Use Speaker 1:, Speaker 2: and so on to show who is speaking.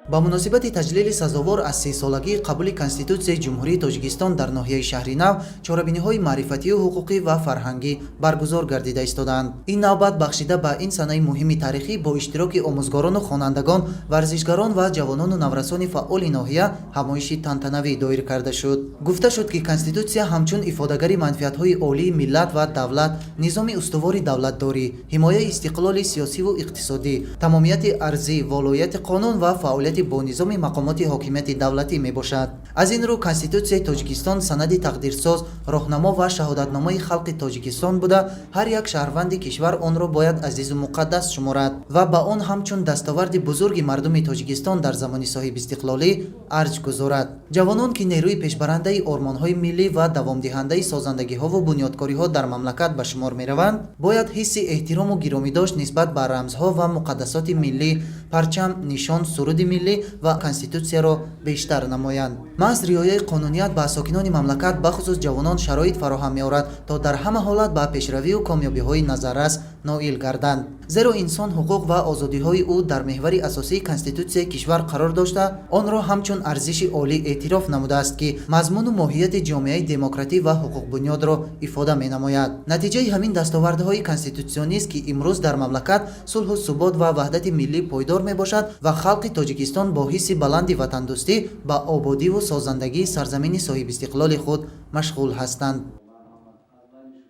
Speaker 1: Ба муносибати таҷлили сазовор аз 30-солагии қабули Конститутсияи Ҷумҳурии Тоҷикистон дар ноҳияи Шаҳринав чорабиниҳои маърифатию ҳуқуқӣ ва фарҳангӣ баргузор гардида истодаанд. Ин навбат бахшида ба ин санаи муҳими таърихӣ бо иштироки омӯзгорону хонандагон, варзишгарон ва ҷавонону наврасони фаъоли ноҳия ҳамоиши тантанавӣ доир карда шуд. Гуфта шуд, ки Конститутсия ҳамчун ифодагари манфиатҳои олии миллат ва давлат, низоми устувори давлатдорӣ, ҳимояи истиқлоли сиёсиву иқтисодӣ, тамомияти арзӣ, волоияти қонун ва фаъолияти бонизоми мақомоти ҳокимияти давлатӣ мебошад. Аз ин рӯ Конститутсияи Тоҷикистон санади тақдирсоз, роҳнамо ва шаҳодатномаи халқи Тоҷикистон буда, ҳар як шаҳрванди кишвар онро бояд азизу муқаддас шуморад ва ба он ҳамчун дастоварди бузурги мардуми Тоҷикистон дар замони соҳибистиқлолӣ арҷ гузорад. Ҷавонон, ки нерӯи пешбарандаи ормонҳои миллӣ ва давомдиҳандаи созандагиҳову бунёдкориҳо дар мамлакат ба шумор мераванд, бояд ҳисси эҳтирому гиромидошт нисбат ба рамзҳо ва муқаддасоти миллӣ, парчам, нишон, суруди миллӣ ва Конститутсияро бештар намоянд. Маҳз риояи қонуният ба сокинони мамлакат, бахусус ҷавонон, шароит фароҳам меорад, то дар ҳама ҳолат ба пешравию комёбиҳои назаррас ноил гарданд. Зеро инсон, ҳуқуқ ва озодиҳои ӯ дар меҳвари асосии Конститутсияи кишвар қарор дошта, онро ҳамчун арзиши олӣ эътироф намудааст, ки мазмуну моҳияти ҷомеаи демократӣ ва ҳуқуқбунёдро ифода менамояд. Натиҷаи ҳамин дастовардҳои конститутсионист, ки имрӯз дар мамлакат сулҳу субот ва ваҳдати миллӣ пойдор мебошад ва халқи Тоҷикистон бо ҳисси баланди ватандӯстӣ ба ободиву созандагии сарзамини соҳибистиқлоли худ машғул ҳастанд.